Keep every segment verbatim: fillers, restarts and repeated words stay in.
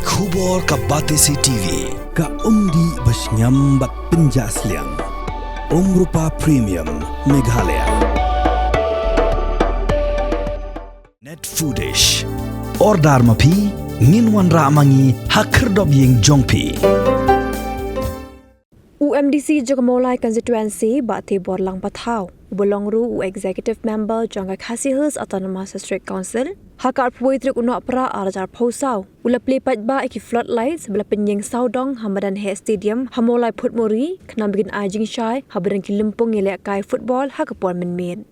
Khubor ka Batesi T V, ka umdih ba shngiam bad pynjah sliang. Umrupa Premium, Meghalaya. Net Foodish. Order ma phi, ngin wanrah ma ngi ha khyrdop ïing jong phi. U M D C jong ka Mawlai Constituency, Bah Theiborlang Pathaw, uba long ruh u Executive Member jong ka Khasi Hills Autonomous District Council, ha ka arphew wei tarik u Nohprah ar hajar arphew saw, u la plie paidbah ïa ki floodlights ba la pynïeng sawdong ha madan heh stadium ha Mawlai Phutmori, khnang ba kin ai jingshai haba don ki lympung ïalehkai football ha ka por mynmiet.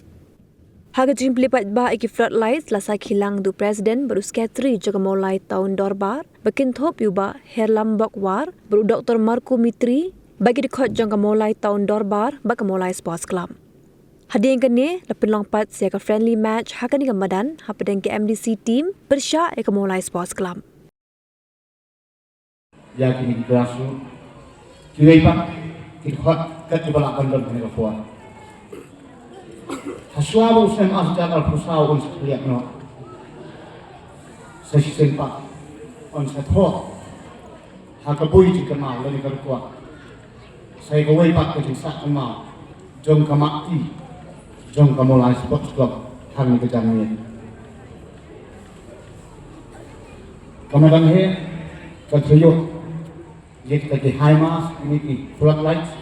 Ha ka jingplie paidbah ïa ki floodlights la sakhi lang da u President bad u Secretary jong ka Mawlai Town Dorbar, ba kynthup ïa u Bah Herlambok War bad u Doktor Marco Mitri, bad ki dkhot jong ka Mawlai Town Dorbar bad ka Mawlai Sports Club. Hadien kane, la pynlong pat sa ka friendly match ha kane ka madan hapdeng ka M D C team pyrshah ïa ka Mawlai Sports Club. Ïa kine ki grassroots, kiwei pat ki dkhot kat kiba lah ban don ha kane ka por. Hashwa ba u snem ar hajar arphew saw un sa khlieh noh, sa shisien pat un sa thoh ha ka boi jingkynmaw lane ka record sa ïa kawei pat ka jingsah kynmaw jong ka mat jong ka Mawlai Sports Club ha kane ka janmiet. Ka madan heh kan sa ïoh ïa kita ki high mast, kine ki floodlights,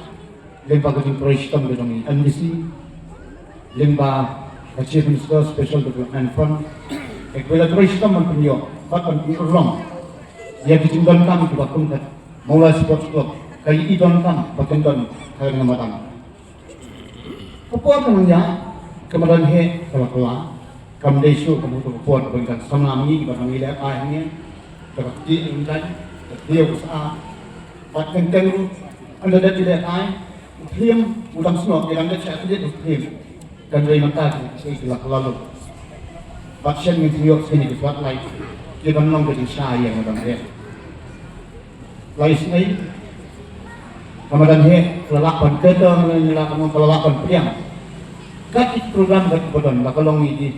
lyngba ka jingtrei shitom ka jong i M D C, lyngba ka Chief Minister Special Development Fund. Ka kawei la trei shitom ban pynïoh bad ban pynurlong ïa ki jingdonkam kiba kum ka Mawlai Sports Club ka ïohi donkam ba kan don ha kane ka madan. Ka por ka nang ïaid, ka madan heh ka la kylla. Kam dei shuh kum ka por kaba ngi dang samla ma ngi, ba ngi leh ai hangne, kaba kti ïa u dai, ka kti ïa u sa, bad kan teng ruh ynda dep ïaleh ai, u phlim u dang snoh, ïa dang dep sha khlieh u phlim. Kan dei mynta ki, ki, ki la kylla lut. Bad shen ngin sa ïoh shen ki floodlight, ki ban long ka jingshai ïa ka madan heh. La isynei, ka madan heh ka la lah ban kyrteng, ka la lah ban, ka la lah ban pdiang. Kat ki program kat ki ba don, la ka long ïa ki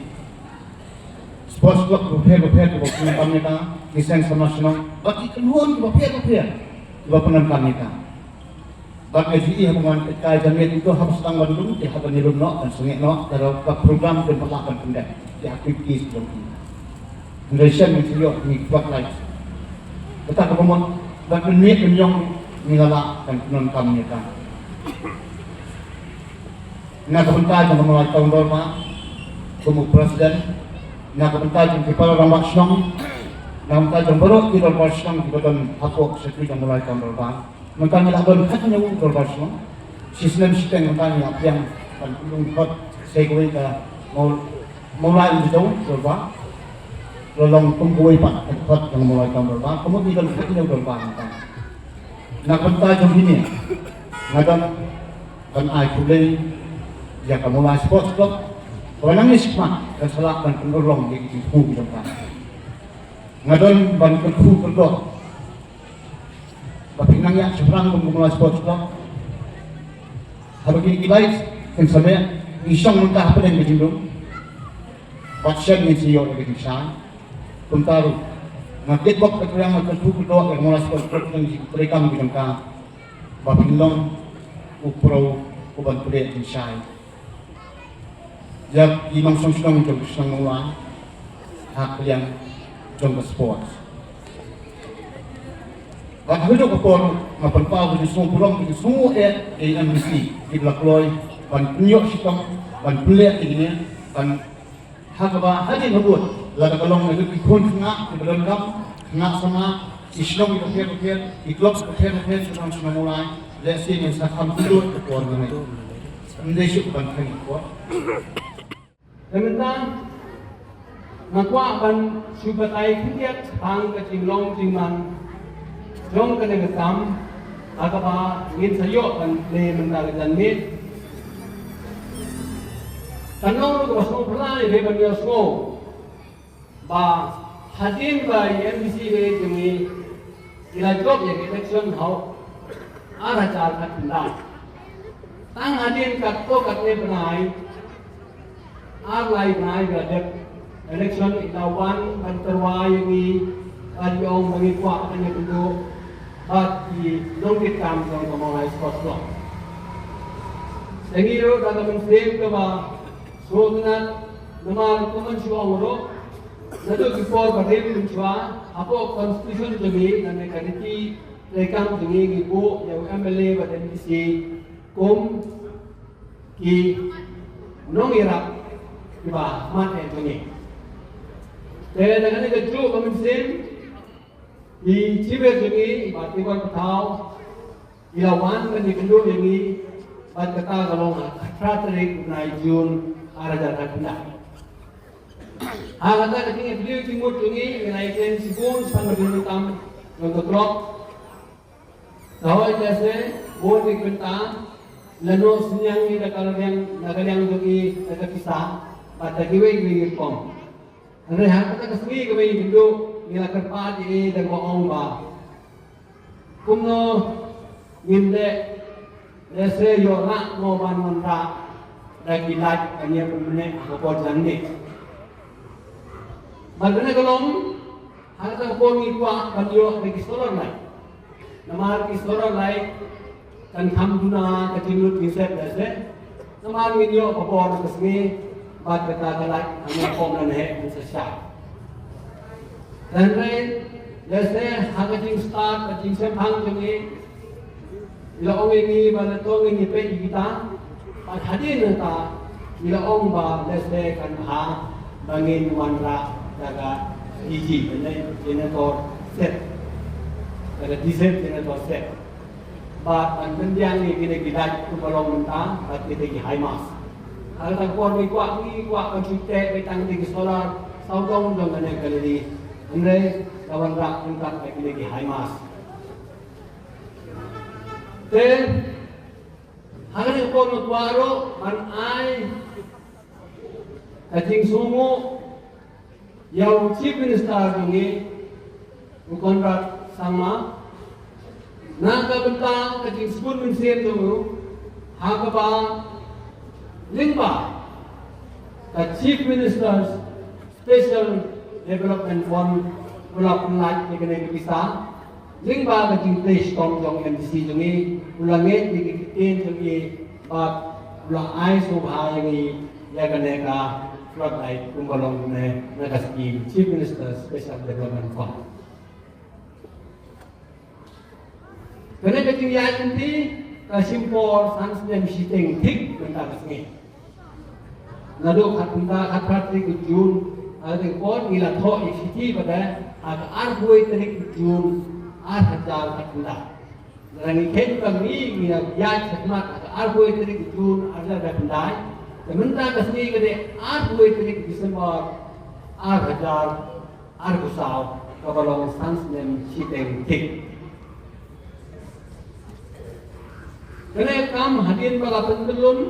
sports club bapher bapher kiba pyndonkam ïa ka, ki seng samla shnong, bad ki kynhun kiba pher bapher kiba pyndonkam ïa ka. Bad nga ju ïohi haba ngan peit kai janmiet, to haba sdang ban lum, te haba ngi lum noh, kan sangeh noh, ka, ka program kan lah ban pyndep ïa ki activities jong ki. Hynrei shen ngi sa ïoh ngi floodlight. Kata ka ba mut bad mynmiet mynñiong ngi la lah ban pyndonkam ïa ka. Na ka bynta jong ka Mawlai Town Dorbar, kum u president, na ka bynta jong ki para rangbah shnong, na ka bynta jong baroh ki dorbar shnong kiba don hapoh secretary jong ka Mawlai Town Dorbar. Mynta ngi la don khathynñiew dorbar shnong. Shi snem shiteng mynta ngi la pdiang ban pynlong dkhot sa kawei ka Maw-, Mawlai Umjajong dorbar. La long kum kawei pat ka dkhot jong Mawlai Town Dorbar. Ka mut ngi don khathynñiew dorbar mynta. Na ka bynta jong kine, nga don ban ai khublei ïa ka Mawlai Sports Club kaba nang ïa shikmat kan sa lah ban pynurlong ïa ki jingthmu ki jong ka. Nga don ban kyrkhu kyrdoh ba phin nang ïaid shaphrang kum ka Mawlai Sports Club. Haba kine ki lights kin sa meh, ngi shong mynta hapdeng ka jingdum. Bad shen ngin sa ïoh ïa ka jingshai. Kumta ruh nga kitbok ka triang, nga kyrkhu kyrdoh ïa ka Mawlai Sports Club, ka jingtrei kam ka jong ka, ba phin long u pro u ban pynlong jingshai ïa ki nongshong shnong jong ka shnong Mawlai ha ka liang jong ka sports. Bad ha kajuh ka por nga pynpaw ka jingsngew burom, ka jingsngew eh ïa i M D C kiba la kloi ban pynïoh shitom, ban pynleh ïa kine, ban ha kaba hadien habud, lada ka long na ki khun khynnah kiba donkam, khynnah samla, ki shnong kiba pher bapher, ki club kiba pher bapher jong ka shnong Mawlai, lehse ngin sa kham kynduh ka por mynne. Ym dei shuh ban khang ka por. Te mynta nga kwah ban shu batai khyndiat shaphang ka jinglong jingman jong kane ka kam ha kaba ngin sa ïoh ban leh mynta ka janmiet. Kan long ruh kaba sngewphylla ïa phi ban ïohsngew ba hadien ba i M D C ka ïeit jong ngi i la jop ïa ka election ha u ar hajar khatkhyndai. Tang hadien katto katne bnai, ar lai bnai ba la dep election, i la wan ban tyrwa ïa ngi, Bad ïa ong ba ngi kwah ban ïakynduh bad ki nongtrei kam jong ka Mawlai Sports Club. Te ngi ruh da ka mynsiem kaba sngewtynnat namar kumban shu ong ruh naduh ki por barim mynshuwa hapoh constitution jong ngi lane ka riti treikam jong ngi ngi buh ïa u M L A bad M D C kum ki nongïarap kiba mat eh jong ngi. Te da kane kajuh ka mynsiem i chief jong ngi i Bah Tingwang Pathaw i la wan ban ïakynduh ïa ngi bad kata ka long ha ka athra tarik u bnai June ar hajar khatphra. Ha kata ka jingïakynduh jingmut jong ngi ngi la ïakren shibun shaphang ka jingdonkam jong ka club. Ka hoi lehse bun ki bynta la noh synñiang ïa ka liang, na ka liang jong ngi da ka pisa bad da kiwei kiwei ki rukom. Hynrei ha kata ka sngi kaba ngi ïakynduh ngi la kyrpad ïa i da kaba ong ba kumno ngin leh lehse ïoh lah mo ban wanrah da ki light ban ïa pynbeit ha ka por janmiet. Bad kane ka long ha kata ka por ngi kwah ban ïoh da ki solar light. Namar ki solar light kan kham duna ka jinglut jingset lehse. Namar ngin ïoh ka bor ka sngi bad kata ka light hangne pom lane heh kan sa shai. Hynrei lehse ha ka jingstad ka jingshemphang jong ngi i la ong ïa ngi ba la tong ngin ïa peit ïa kita. Bad hadien nangta i la ong ba lehse kan bha ba ngin wanrah da ka D G, lane generator set, da ka diesel generator set. Bad ban pynbiang ïa kine ki light kumba long mynta bad kine ki high mast. Ha kata ka por ngi kwah, ngi kwah ban shu teh beit tang kine ki solar sawdong jong kane ka gallery. Hynrei la wanrah ryngkat bad kine ki high mast. Te ha kane ka por nga kwah ruh ban ai ka jingsngewnguh ïa u Chief Minister jong ngi u Conrad Sangma na ka bynta ka jingsbun mynsiem jong u ha kaba lyngba ka Chief Minister's Special Development Fund u la pynlait ïa kane ka pisa lyngba ka jingtrei shitom jong M D C jong ngi, u la ngeit ïa ki ktien jong ngi bad u la ai sngewbha ïa ngi ïa kane ka floodlight kumba long ne na ka skim Chief Minister Special Development Fund. Kane ka jingïaid lynti ka shim por san snem shiteng thik mynta ka sngi. Naduh khatkhyndai, khatphra tarik u Jun, ha kane ka por ngi la thoh ïa ka shithi ba dei ha ka arphew wei tarik u Jun ar hajar khatkhyndai. Lada ngi kheiñ ba ngi ngi la ïaid shakhmat ha ka arphew wei tarik u Jun ar hajar khatkhyndai, te mynta ka sngi ka dei arphew wei tarik December ar hajar arphew saw, kaba long san snem shiteng thik. Kane ka kam hadien ba la pyntyllun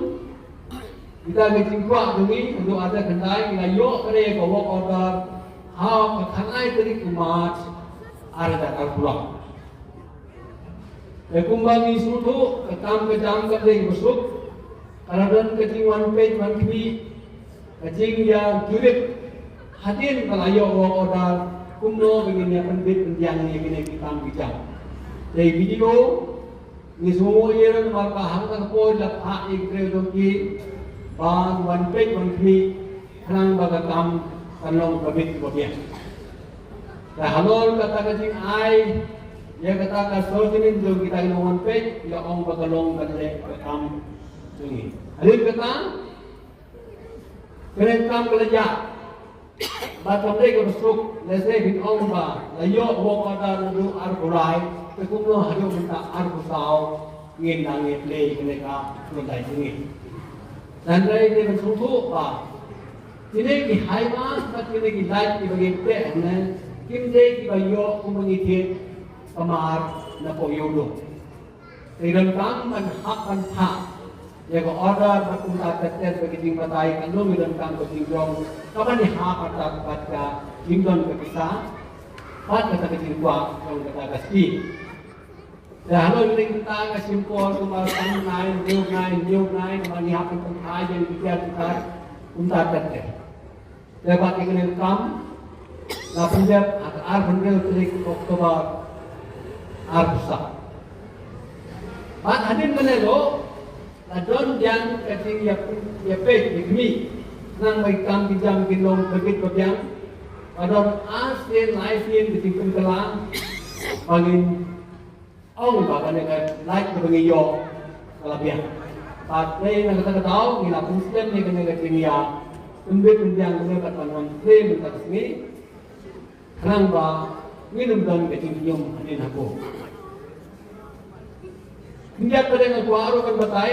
ïa ka jingkwah jong ngi, haduh ar hajar khatkhyndai ngi la ïoh kane ka work order ha ka khatlai tarik u March ar hajar arphew law. Te kumba ngi sngewthuh, ka kam ka jam ka dei ka suk, ka la don ka jingwan peit wan khmih, ka jingïajurit hadien ba la ïoh work order kumno ba ngin ïa pynbit pynbiang ïa kine ki kam ki jam. Te video ngi sngewthuh ïa ran namar ba hangta ka por la phah ïa ki briew jong ki ban wan peit wan khmih khnang ba ka kam kan long kaba bit kaba biang. Te halor kata ka jingai ïa kata ka sorjingin jong kita ki nongwan peit, la ong ba ka long ban leh ka kam jong ngi. Hadien kata kane ka kam ka la ïaid. Bad kam dei kaba suk, lehse phin ong ba la ïoh work order naduh arphew lai, te kumno haduh mynta arphew saw ngin nang ïa plie kane ka pynlait jong ngi. Hynrei te ban sngewthuh ba kine ki high mast bad kine ki light kiba ngi teh hangne kim dei kiba ïoh kumba ngi thied ka mar na poh Ïewduh. Te ngi donkam ban hap ban phah ïa ka order bad kumta ter ter ba ki jingbatai kan long, ngi donkam ka jingjong kaba ngi hap ban tat bad ka jingdon ka pisa bad kata ka jingkwah jong kata ka skim. Te halor kata ka shim por kumba san bnai, hynñiew bnai, hynñiew bnai, namar ngi hap ban pynphai ïa ki tiar ki tar kumta ter ter. Te bad ïa kane ka kam La pynjot ha ka arphew hynriew tarik October arphew saw. Bad hadien kane ruh la don biang ka jingïapeit ïakhmih, khnang ba ki kam ki jam kin long ba bit ba biang. Ba don ar sien lai sien ka jingpynkylla ba ngin ong ba kane ka lait kaba ngi ïoh ka la biang. Bad dei na kata ka daw ngi la pynslem ïa kane ka jingïapynbit pynbiang kane bad ban wan plie mynta ka sngi, khnang ba ngin ym don ka jingïum hadien ha ko. Khyndiat pat nga kwah ruh ban batai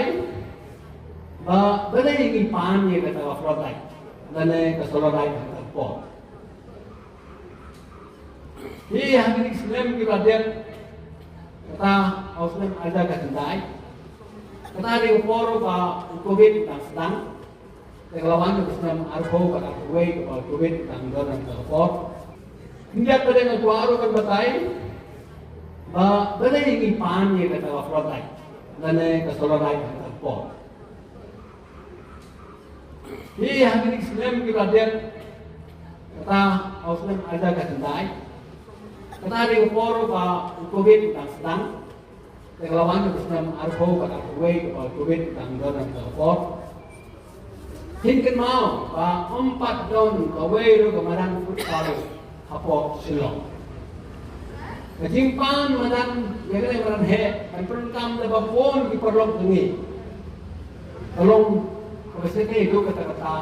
ba balei ngi pan ïa kata ka floodlight lane ka solar light ha kata ka por. Hi ha kine ki snem kiba la dep, kata ha u snem ar hajar khatkhyndai, kata dei ka por ba u Covid u dang sdang. Te ka la wan ka snem arphew bad arphew wei kaba u Covid u dang don ha kata ka por. Khyndiat pat nga kwah ruh ban batai ba balei ngi pan ïa kata ka floodlight lane ka solar light ha kata ka por. Hi ha kine ki snem kiba la dep, kata ha u snem ar hajar khatkhyndai, kata dei ka por ba u Covid u dang sdang. Te ka la wan ka snem arphew bad arphew wei kaba u Covid u dang don ha kata ka por. Phin kynmaw ba ym pat don kawei ruh ka madan futsal hapoh Shillong. Ka jingpan madan ïa kane ka madan heh ban pyndonkam da ba bun ki paralok jong ngi ka long kaba sngewthuh kata kata.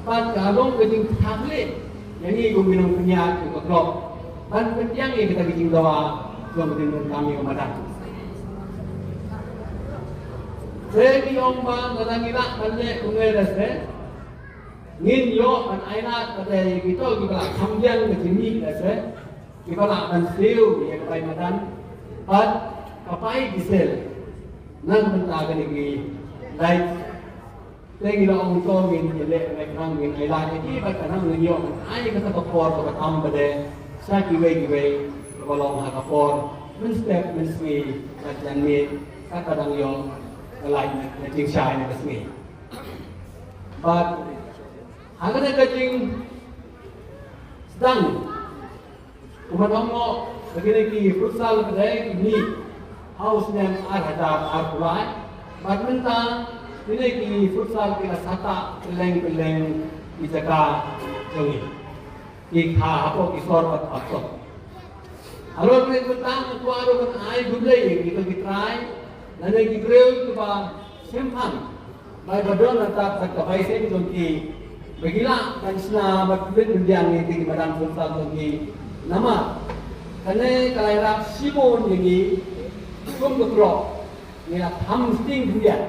Bad ka long ka jingthaklieh ïa ngi kum ki nongpynïaid jong ka club ban pynbiang ïa kata ka jingdawa jong ka jingpyndonkam ïa ka madan. Te ngi ong ba lada ngi lah ban leh kumne lehse ngin ïoh ban ailad pat ïa kito kiba lah kham biang ka jingmih lehse kiba lah ban siew ïa ka bai madan bad ka bai diesel na ka bynta kane ki light. Te ngi la ong to ngin ïaleh leh khnang ngin ailad ïa ki bad khnang ngin ïoh ban ai kata ka por kaba tam pat de sha kiwei kiwei kiba long ha ka por mynstep mynsngi bad janmiet kat ba dang ïoh ka light na jingshai na ka sngi. Bad ha kane ka jingsdang kumba ong mo, ba kine ki futsal ka dei ki mih ha u snem ar hajar arphew lai. Bad mynta kine ki futsal ki la sah kylleng kylleng ki jaka jong ngi, ki kha hapoh ki sor bad ki sor. Halor kane ka bynta nga kwah ruh ban ai khublei ïa kito ki trai lane ki briew kiba shemphang ba ba don na ka bynta ka bai seng jong ki ba ki lah ban shna bad pynbit pynbiang ïa ki madan futsal jong ki. Namar kane ka la ïarap shibun ïa ngi kum ka club, ngi la kham sting khyndiat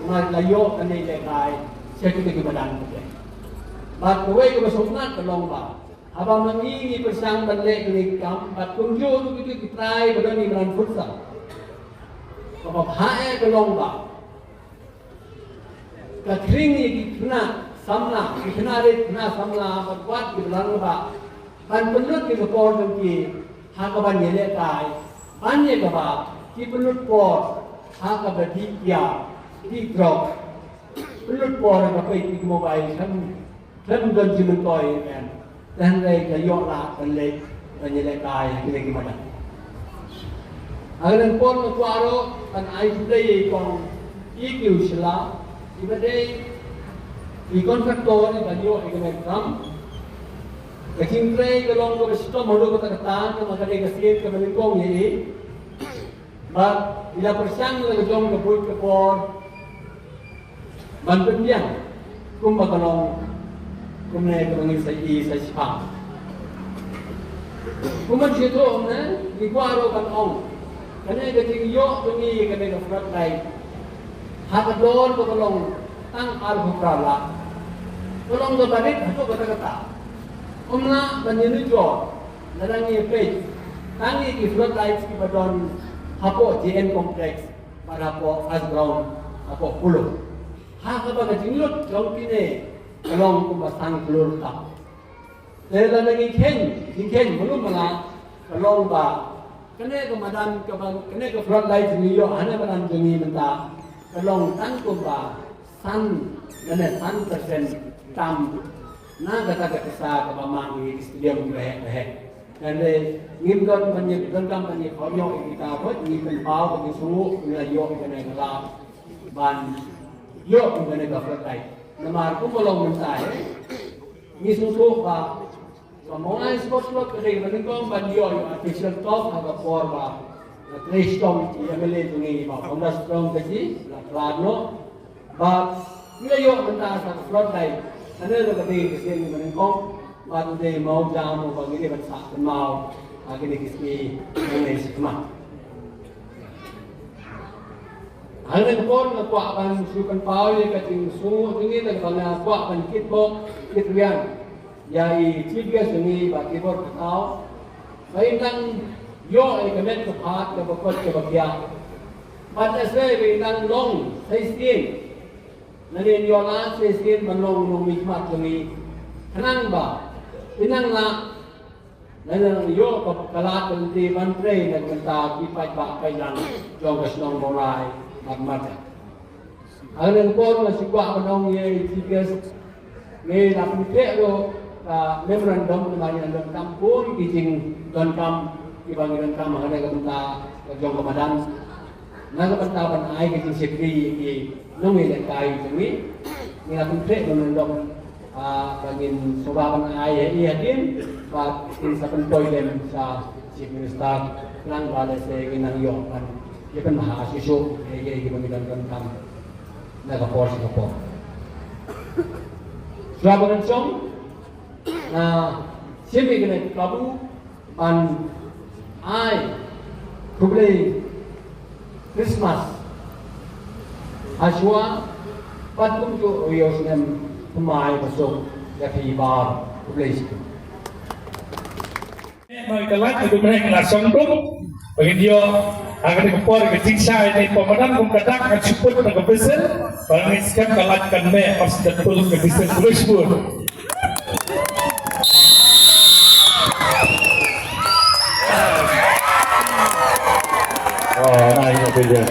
namar la ïoh kane ka lehkai sha kita ki madan. Bad kawei kaba sngewtynnat ka long ba haba ma ngi ngi pyrshang ban leh kine ki kam bad kumjuh ruh kito ki trai ba don ki madan futsal, kaba bha eh ka long ba ka khring ïa ki khynnah samla, ki khynnah rit khynnah samla bad wat ki ba lang ba ban pynlut ïa ka por jong ki ha ka ban ïalehkai, ban ïa kaba ki pynlut por ha kaba dih bia, dih drok, pynlut por ha ka peit ïa ki mobile, khlem khlem don jingmyntoi em. Te hynrei ka ïoh lah ban leh, ban ïalehkai ha kine ki madan. Ha kane ka por nga kwah ruh ban ai khublei ïa i kong E Q Shylla iba dei i contractor iba ïoh ïa kane ka kam. Ka jingtrei ka long kaba shitom haduh katta katta namar ka dei ka sien kaba nyngkong ïa i. Bad i la pyrshang ïa la ka jong ka buit ka por ban pynbiang kumba ka long kumne kaba ngi sa ïohi sa shiphang. Kumba ngi sngewthuh ne ngi kwah ruh ban ong kane ka jingïoh jong ngi ïa kane ka floodlight ha ka dor kaba long tang arphew phra lak ka long kaba rit haduh katta katta. Ym lah ban ïanujor lada ngi peit tang ïa ki floodlights kiba don hapoh J N Complex bad hapoh First Ground hapoh Polo. Ha kaba ka jinglut jong kine ka long kumba san klur tam. Te lada ngi kheiñ, ngi kheiñ malu mala ka long ba kane ka madan kaba kane ka floodlight ngi ïoh ha kane madan jong ngi mynta ka long tang kumba san, kane san percent tam. Na kata ka pisa kaba mang ïa ki stadium kiba heh ba heh. Hynrei ngim don ban ïa, donkam ban ïa kohnguh ïa kita, ba ngi pynpaw ba ngi sngewthuh ngi la ïoh ïa kane ka lad ban ïoh ïa kane ka floodlight. Namar kumba long mynta hi, ngi sngewthuh ba ka Mawlai Sports Club ka dei kaba nyngkong ban ïoh ïa official talk ha ka por ba la trei shitom ïa ka MLA jong ngi, ba Conrad Strong ka ji la khlad noh. Bad ngi la ïoh mynta sa ka floodlight. Kane ka dei ka sien kaba nyngkong. Bad u dei mawjam uba ngi dei ban sah kynmaw ha kine ki sngi nangne shakhmat. Hangne ka por nga kwah ban shu pynpaw ïa ka jingsngew jong ngi, kaba nga kwah ban kitbok kitrwiang ïa i chief guest jong ngi, Bah Trevor Kataw, ba in dang ïoh ïa ka met ka phad kaba kot kaba khiah. Bad lehse ba in dang long sa shisien, lane in ïoh lad sa shisien ban long u nongmihkhmat jong ngi, khnang ba in nang lah, lane in nang ïoh ka, ka lad ka lynti ban trei na ka bynta ki paidbah paidlang jong ka shnong Mawlai bad Marjan. Hangne ka por nga shu kwah ban ong ïa i chief guest, ngi la pyntrei ruh ka memorandum, namar ngi la donkam bun ki jingdonkam kiba ngi donkam hangne ka bynta ka jong ka madan. Na ka bynta ban ai ka jingshakri ïa ki nongïalehkai jong ngi, ngi la pyntrei memorandum, ah, ba ngin sngewbha ban ai ïa i hadien, bad ngin sa pynpoi lem sha Chief Minister, khnang ba lehse ngin nang ïoh ban ïa pynbha shuh shuh ïa, ïa, ïa kiba ngi donkam na ka por sha ka por. Shuwa ba ngan shong, nga shim ïa kane ka kabu ban ai khublei Christmas hashuwa, bad kumjuh ruh ïa u snem thymmai basuk ïa phi baroh. Khublei shibun. Noi ka lait, ka dum ne ka la song dum. Ba ngin ïoh ha kane ka por ka jingshai ne pynmadan kum ka dak, ka jingput na ka whistle. Ba ngin skhem ka lait kan meh, pas ka pul ka whistle. Khublei shibun. Oh, nice, okay, yeah.